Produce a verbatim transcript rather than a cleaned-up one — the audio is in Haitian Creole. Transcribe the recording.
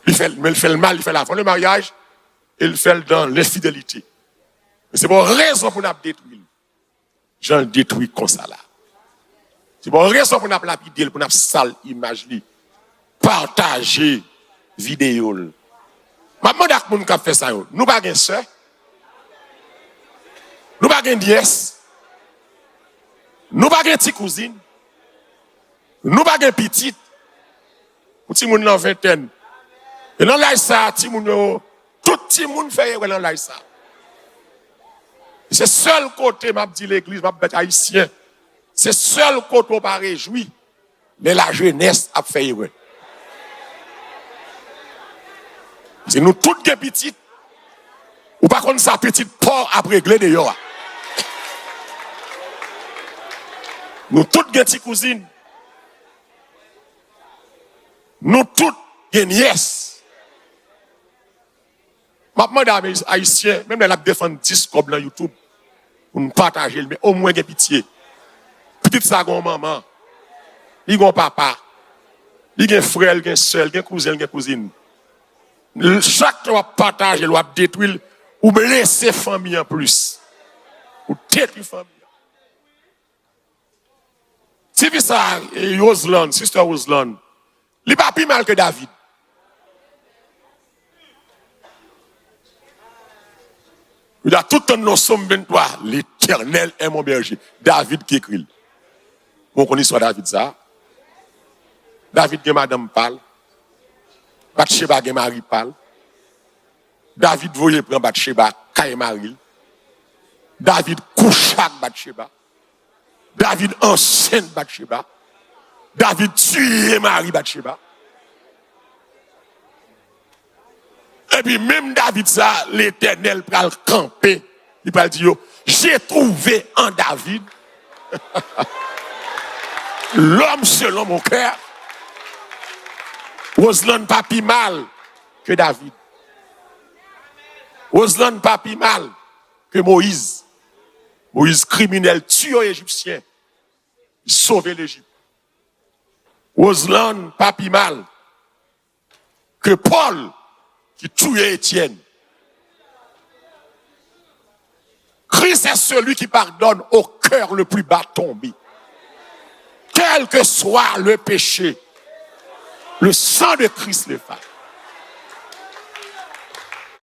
Li fè l, men l fè l mal, li fè l avan le maryaj, e l fè l dan lenfidelite. Men se pa yon rezon pou n ap detwi l jan l detwi konsa la. Se pa yon rezon pou n ap lapide l, pou n ap sal imaj li. Pataje videyo l. M ap mande ak moun k ap fè sa yo, nou pa gen sè? Nou pa gen nyès? Nou pa gen ti kouzin? Nou pa gen pitit? Pou timoun nan ventèn. E nan laj sa a, timoun yo, tout timoun fè erè nan laj sa a. Se sèl kote m ap di legliz, m ap bat ayisyen. Se sèl kote w pa rejwi, lè lajenès ap fè erè. Se nou tout gen pitit. Ou pa konn sa pitit pa w ap regle deyò a. Nou tout gen ti kouzin. Nou tout gen nyès. M ap mande a Ayisyen, menm lè l ap defann dis kòb nan YouTube, pou n pataje l, men omwen gen pitye. Pitit sa gen yon manman, li gen yon papa, li gen frè l, gen sè l, gen kouzen l, gen kouzin. L, chak tan w ap pataje l, w ap detwi l, ou blese fanmi an plis. Ou detwi fanmi an. Tifi sa, e, Roseland, Sister Roseland, li pa pi mal ke David. Ou ta tout tann nan Sòm venntwa, L'Éternel est mon berger. David ki ekri l. Bon, w konn istwa David sa. David gen madanm pa l. Batcheba gen mari pa l. David voye pran Batcheba kay mari l. David kouche ak Batcheba. David ansent Batcheba. David tiye mari Batcheba. Epi menm David sa, Letènèl pral kanpe. Li pral di yo, j'ai trouvé en David l'homme selon mon cœur. Roseland pa pi mal ke David. Roseland pa pi mal ke Moyiz. Moyiz kriminèl, tiye Ejipsyen. Li sove Lejip. Roseland pa pi mal ke Pòl ki tiye Etyèn. Christ est celui qui pardonne au cœur le plus bas tombé. Quel que soit le péché, le sang de Christ l'efface.